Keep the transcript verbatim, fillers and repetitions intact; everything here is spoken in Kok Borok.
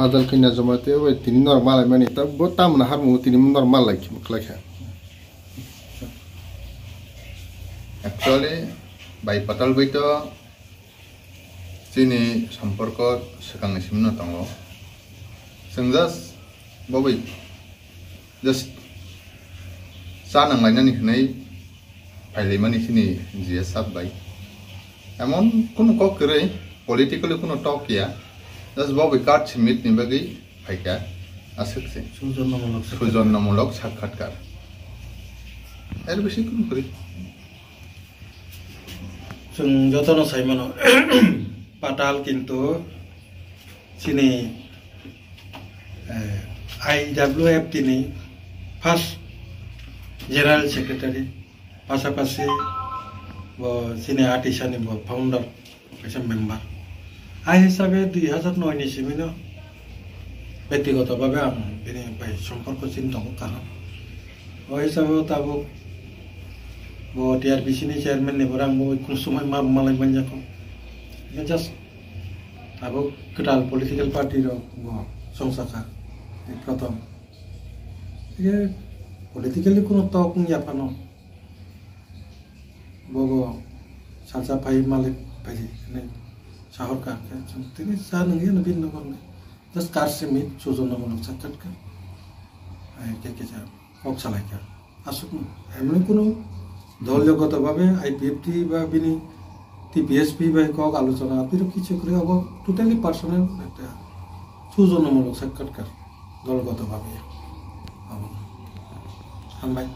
Adal kanya joma te bai tini norok malai mani ta bo tamna harmu tini norok malai khlai kha. Actually, bai Patal bai to chini somporko swkangni simi no tongo. Chwng just bo bai just cha nanglainani hwnwi phailaimani chini G S sab bai. Emon kunu kok kwrwi, politically kunu talk ya. Just bo bai card submit ni bagwi phaikha. Aswk se. Sujonnomulok sakhatkar. Sujonnomulok sakhatkar. Er bisi kunu kwrwi. Chwng jotono sai mano, Patal kintu chini, eh, I W F T ni first General Secretary, pasapasi bo chini Atisani bo founder, kaisa member. A hisabe dui hazar noi ni simi no bektigoto bhabe ang bini bai somporko chini tongo kaham. O hisabe o tabuk bo T R B C ni chairman ni borok ang bo kung sumai ma malai manya ko. Just tabuk kwtal political party rok bo songsa kha. Prothom. Ye politically kuno tok wng ya phano. Bobo salsa phai malik phai hinwi sahor ka khe chwng tini cha nungya no bini nokol ni. Just card submit, sujonnomulok sakhatkar. Ai, khe kisa kok salai kha. Aswk no, emni kunu dolyogoto bhabe I P F T ba bini T P S P bai kok alochona, abiro kichu kwrwi abo totally personal ekta sujonnomulok sakhatkar, dolgoto bhabe. Abo. Hambai.